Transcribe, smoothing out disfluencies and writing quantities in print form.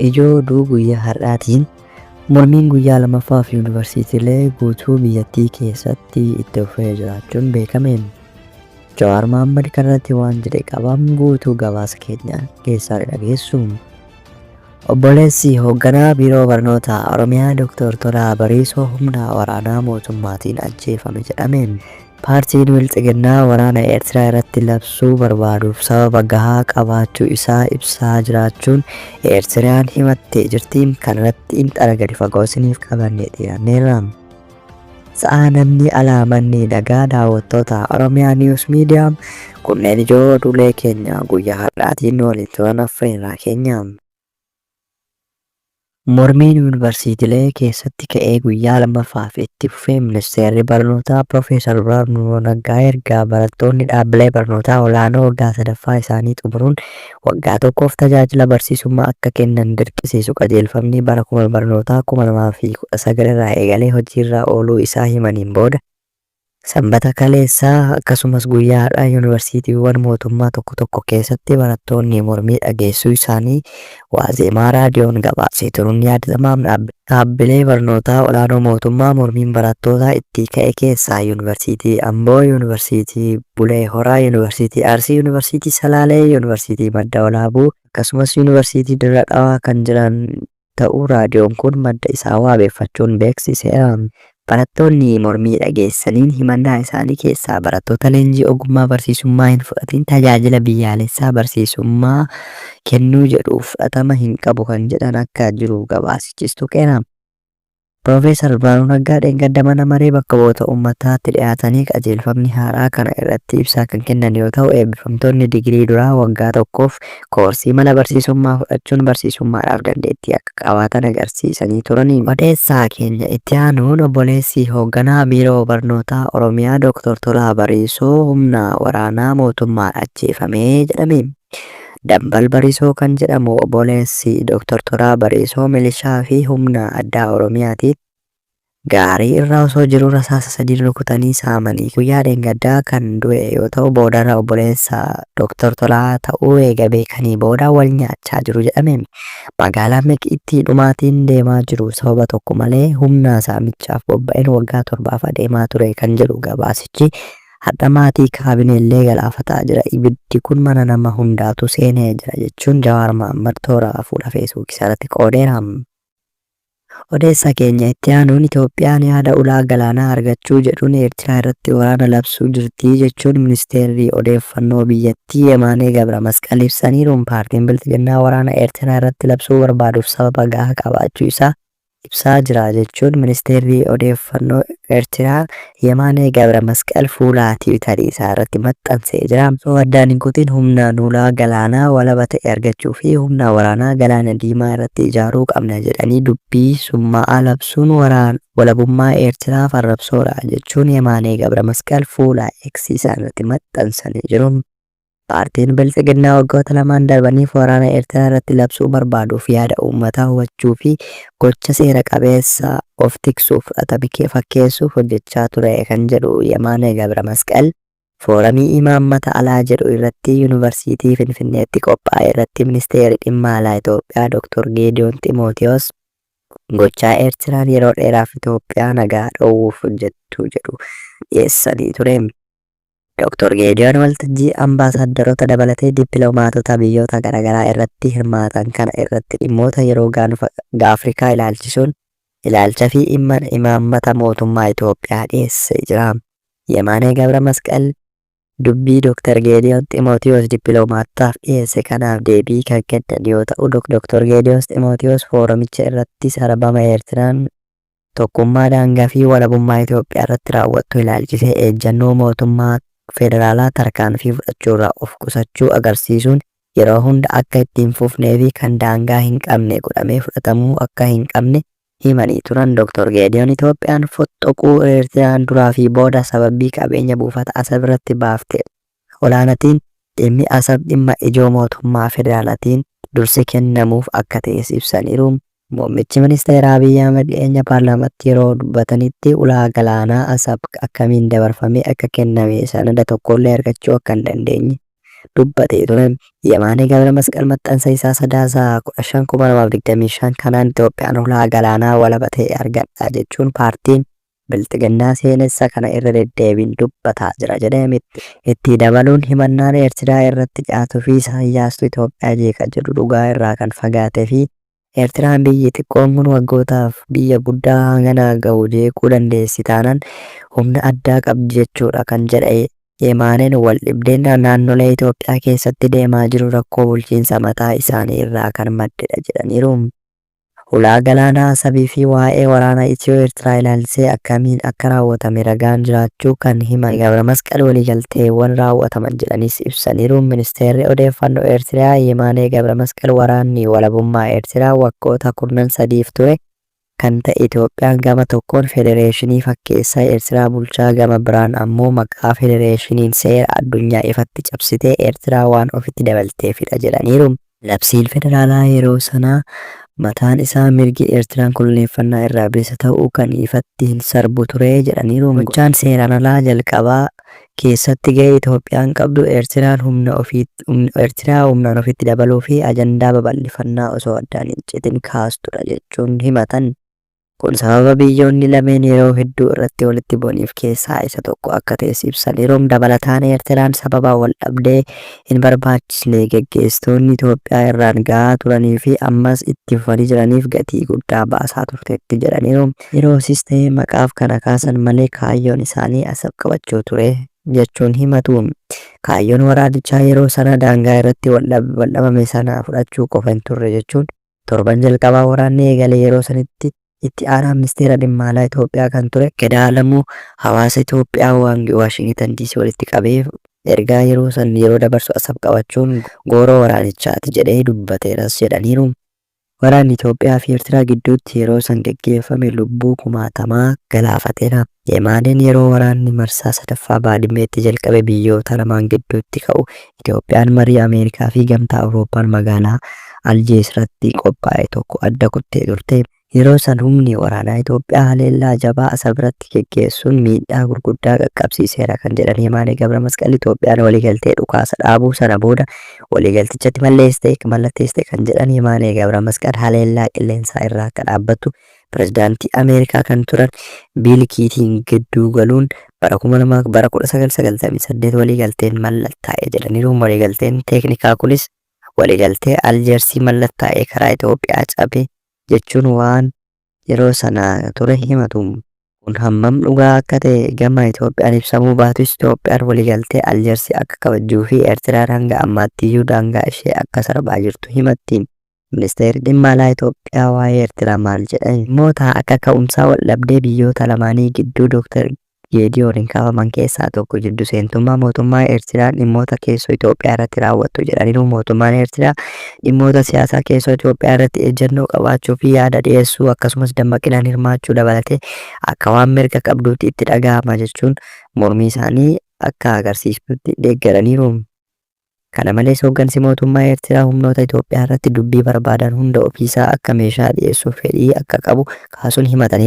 Ijoo oduu guyyaa har'aatiin mormiin guyyaa lamaffaaf yuunivarsiitiilee guutuu biyyattii keessatti itti fufee jiraachuun beekame. Jawaar Mahaammad kanarratti waan jedhe qabam guutuu gabaasa keenya keessaa ni dhageessu. Obboleessi hoogganaa Biiroo Barnootaa Oromiyaa Dr. Tolaa Bariisoo humna waraanaa mootummaatiin ajjeefame jedhame. Paartiin Bilxiginnaa waraana Eertiraa irratti labsuu barbaaduuf sababa gahaa qabaachuu isaa ibsaa jiraachuun Eertiraan himattee jirti. Kanarratti xiinxala gadi fagoo isiniif qabannee dhiyaanneerra. Sa'aa namni alaa manni nagaa daawwattoota Oromiyaa News Media kunneen ijoo oduulee keenya guyyaa har'aatiin nu waliin turan affeerraa keenya. Mormiin yuunivarsiitilee keessatti ka'ee guyyaa lammaffaaf itti fufee ministeerri barnootaa Piroofeesar Birhaanuu Naggaa erga barattoonni dhaabbilee barnootaa olaanoo waggaa sadaffaa isaanii xumuruun waggaa tokkoof tajaajila barsiisummaa akka kennan dirqisiisu qajeelfamni bara kuma barnootaa 2019 irraa eegalee hojiirra ooluu isaa himaniin booda Sanbata kaleessaa akkasumas guyyaa har'aa yuunivarsiitiiwwan mootummaa tokko tokko keessatti barattoonni mormii dhageessuu isaanii Waazeemaa Raadiyoon gabaasee turuun ni yaadatama. Dhaabbilee barnootaa olaanoo mootummaa mormiin barattootaa itti ka'e keessaa Yuunivarsiitii Amboo, Yuunivarsiitii Bulee Horaa, Yuunivarsiitii Arsii, Yuunivarsiitii Salaalee, Yuunivarsiitii Madda Walaabuu akkasumas Yuunivarsiitii Dirra Dhawaa kan jiran ta'uu raadiyoon kun madda isaa waabeeffachuun beeksiseera. Barattoonni mormii dhageessisaniin himannaa isaanii keessaa barattoota leenjii ogummaa barsiisummaa hin fudhatiin tajaajila biyyaalessaa barsiisummaa kennuu jedhu fudhatama hin qabu kan jedhan akka jiru gabaasichis tuqeera. Piroofeesar Birhaanuu Naggaa dheengadda Mana Maree Bakka Bu'oota Ummataatti dhiyaatanii qajeelfamni haaraa kana irratti ibsaa kan kennan yoo ta'u, eebbifamtoonni digirii duraa waggaa tokkoof koorsii mala barsiisummaa fudhachuun barsiisummaadhaaf dandeettii akka qabaatan agarsiisanii turani. Odeessaa keenya itti aanuun obboleessi hoogganaa Biiroo Barnootaa Oromiyaa Dooktor Tolaa Bariisoo humna waraanaa mootummaan ajjeefame jedhame. Dambal Bariisoo kan jedhamu obboleessi Dr. Tolaa Bariisoo milishaa fi humna addaa Oromiyaatiin gaarii irra osoo jiruu rasaasa sadiin rukutanii saamanii guyyaa dheengaddaa kan du'e yoo ta'u boodarra obboleessa Dr. Tolaa ta'uu eega beekanii booda wal nyaachaa jiru jedhame. Magaalaa Meqiitti dhumaatiin deemaa jiru sababa tokko malee humna saamichaaf bobba'een waggaa torbaaf adeemaa ture kan jedhu gabaasichi Hadha maatii kaabineellee galaafataa jira. Ibiddi kun mana nama hundaatu seenee jira jechuun Jawaar Mahaammad toora fuula Feesbuuk isaarratti qoodeera. Odeessa keenya itti aanuun Itoophiyaan yaada ulaa galaanaa argachuu jedhuun Eertiraa irratti waraana labsuu jirti jechuun Ministeerri Odeeffannoo biyyattii Yemaanee Gabramasqal ibsaniiru. Paartiin Bilxiginnaa waraana Eertiraa irratti labsuu barbaaduuf sababa gahaa qabaachuu isaa ibsaa jira jechuun Ministeerri Odeeffannoo Ertiraa Yemaanee Gabramasqal fuula Tiwiitarii isaa irratti maxxansee jira. Osoo addaan hin kutin humnaan ulaa galaanaa walaba ta'e argachuu fi humna waraanaa Galaana Diimaa irratti ijaaruu qabna jedhanii dubbii summaa'aa labsuun walabummaa Eertiraaf arrabsoodha jechuun Yemaanee Gabramasqal fuula X isaa irratti maxxansanii jiru. Paartiin Bilxiginnaa waggoota lamaan darbaniif waraana Eertiraa irratti labsuu barbaaduuf yaada uummataa hubachuu fi gocha seera qabeessa of tiksuuf fudhatame fakkeessuuf hojjechaa ture kan jedhu Yemaanee Gabramasqal, Fooramii Imaammata Alaa jedhu irratti Yunivarsiitii Finfinneetti qophaa'e irratti Ministeerri Dhimma Alaa Itoophiyaa Doktor Geediyoon Ximootiyoos gochaa Eertiraan yeroo dheeraaf Itoophiyaa nagaa dhowwuuf hojjettu jedhu dhiyeessanii ture. Doktor Geediyoon waltajjii ambaasaaddaroota dabalatee dippiloomaatota biyyoota garaagaraa irratti hirmaatan kana irratti dhimmoota yeroo gaanfa Afrikaa ilaalchisuun ilaalcha fi imaammata mootummaa Itoophiyaa dhiyeessee jira. Yemaanee Gabra Masqal dubbii Dr. Geediyoon Ximootiyoos dippiloomaatotaaf dhiyeesse kanaaf deebii kan kennan yoo ta'u, Dr. Geediyoon Ximootiyoos fooramicha irratti sarbama Eertiraan tokkummaa daangaa fi walabummaa Itoophiyaa irratti raawwattu ilaalchisee eejjannoo mootummaa federaalaa tarkaanfii fudhachuurraa of qusachuu agarsiisuun yeroo hunda akka itti hin fufnee fi kan daangaa hin qabne godhamee fudhatamuu akka hin qabne himanii turan. Dr. Geediyoon Itoophiyaan fottoquu Eertiraan duraa fi booda sababii qabeenya buufata Asab irratti baafte olaanatiin dhimmi Asab dhimma ijoo mootummaa federaalatiin dursi kennamuuf akka ta'es ibsaniiru. Muummichi Ministeeraa Abiy Ahmad dhiyeenya paarlaamaatti yeroo dubbatanitti ulaa galaanaa Asab akkamiin dabarfamee akka kenname sanada tokkollee argachuu akka hin dandeenye dubbatee ture. Yemaanee Gabramasqal maxxansa isaa Sadaasa 15, 2025 kanaan Itoophiyaan hulaa galaanaa walaba ta'e argadha jechuun paartiin Bilxiginnaa seenessa kana irra deddeebiin dubbataa jira jedhe. Itti dabaluun himannaan Eertiraa irratti dhiyaatuu fi Isaayyaastu Itoophiyaa jeeqa jedhu dhugaa irraa kan fagaatee fi Eertiraan biyyi xiqqoon kun waggootaaf biyya guddaa hangana gahu jeequu dandeessi taanaan humna addaa qabdi jechuudha kan jedhe Yemaaneen waldhibdeen naannolee Itoophiyaa keessatti deemaa jiru rakkoo bulchiinsa mataa isaanii irraa kan maddedha jedhaniiru. Hulaa galaanaa Asabii fi waa'ee waraana Itiyoo-Eertiraa ilaalchisee akkamiin akka raawwatame ragaan jiraachuu kan himan Gabramasqal waliigalteewwan raawwataman jedhanis ibsaniiru. Ministeerri Odeeffannoo Eertiriyaa Yemaanee Gabramasqal waraanni walabummaa Eertiraa waggoota kurnan sadiif ture kan ta'e Itoophiyaan gama tokkoon federeeshinii fakkeessaa Eertiraa bulchaa gama biraan ammoo maqaa federeeshiniin seera addunyaa ifatti cabsitee Eertiraa waan ofitti dabalteefidha jedhaniiru. Labsiin federaalaa yeroo sanaa mataan isaa mirgi Eertiraan koloneeffannaa irraa bilisa ta'uu kan ifatti hin sarbu ture jedhaniiru. Gochaan seeraan alaa jalqabaa keessatti gahee Itoophiyaan qabdu Eertiraan humna Eertiraa humnaan ofitti dabaluu fi ajandaa babal'ifannaa osoo addaan hin citin kaastudha jechuun himatan. Kun sababa biyyoonni lameen yeroo hedduu irratti walitti bu'aniif keessaa isa tokko akka ta'es ibsaniiru. Dabalataan Eertiraan sababa waldhabdee hin barbaachisne geggeessitoonni Itoophiyaa irraan gahaa turanii fi ammas itti fufanii jiraniif gatii guddaa baasaa turteetti jedhaniiru. Yeroosis ta'e maqaaf kana kaasan malee kaayyoon isaanii Asab qabachuu ture jechuun himatu. Kaayyoon waraanichaa yeroo sana daangaa irratti waldhabame sana fudhachuu qofa hin turre jechuun Torban jalqabaa waraanni eegale yeroo sanitti Itti Aanaa Ministeera Dhimma Alaa Itoophiyaa kan ture Gadaa Alamuu hawaasa Itoophiyaa Waashingitan DC walitti qabee ergaa yeroo san yeroo dabarsu Asab qabachuun gooroo waraanichaati jedhee dubbateeras jedhaniiru. Waraanni Itoophiyaa fi Eertiraa gidduutti yeroo san gaggeeffame lubbuu kumaatamaa galaafateera. Yemaaneen yeroo waraanni marsaa sadaffaa Baadimmeetti jalqabe biyyoota lamaan gidduutti ka'u Itoophiyaan marii Ameerikaa fi Gamtaa Awurooppaan magaalaa Aljeesiratti qophaa'e tokko adda kuttee turte. Yeroo san humni waraanaa Itoophiyaa haleellaa jabaa Asabirratti geggeessuun miidhaa gurguddaa qaqqabsiiseera kan jedhan Yemaanee Gabramasqal Itoophiyaan waliigaltee dhukaasa dhaabuu sana booda waliigaltichatti mallatteessite kan jedhan Yemaanee Gabramasqal haleellaa qilleensaa irraa akka dhaabbattu Pirezidaantii Ameerikaa kan turan Biil Kiitiin gidduu galuun bara 2000 bara 1998 waliigalteen mallattaa'e jedhaniiru. Waliigalteen teeknikaa kunis waliigaltee Aljeersii mallattaa'e karaa Itoophiyaa cabe jechuun waan yeroo sana ture himatu. Kun hammam dhugaa akka ta'e gama Itoophiyaan ibsamuu baatus Itoophiyaan waliigaltee Aljeersii akka kabajjuu fi Eertiraan hanga ammaattiyyuu daangaa ishee akka sarbaa jirtu himatti. Ministeerri Dhimma Alaa Itoophiyaa waa'ee Eertiraa maal jedhe? Dhimmoota akka ka'umsaa waldhabdee biyyoota lamaanii gidduu Dr. Geediyooniin kaafaman keessaa tokko jiddu seentummaa mootummaa Eertiraan dhimmoota keessoo Itoophiyaa irratti raawwattu jedhaniiru. Mootummaan Eertiraa dhimmoota siyaasaa keessoo Itoophiyaa irratti ejjennoo qabaachuu fi yaada dhiyeessuu akkasumas dammaqinaan hirmaachuu dabalatee akka waan mirga qabduutti itti dhagahama jechuun mormii isaanii akka agarsiistutti deeggaraniiru. Kana malees hooggansi mootummaa Eertiraa humnoota Itoophiyaa irratti dubbii barbaadan hunda ofiisaa akka meeshaa dhiyeessuuf fedhii akka qabu kaasuun himataniiru.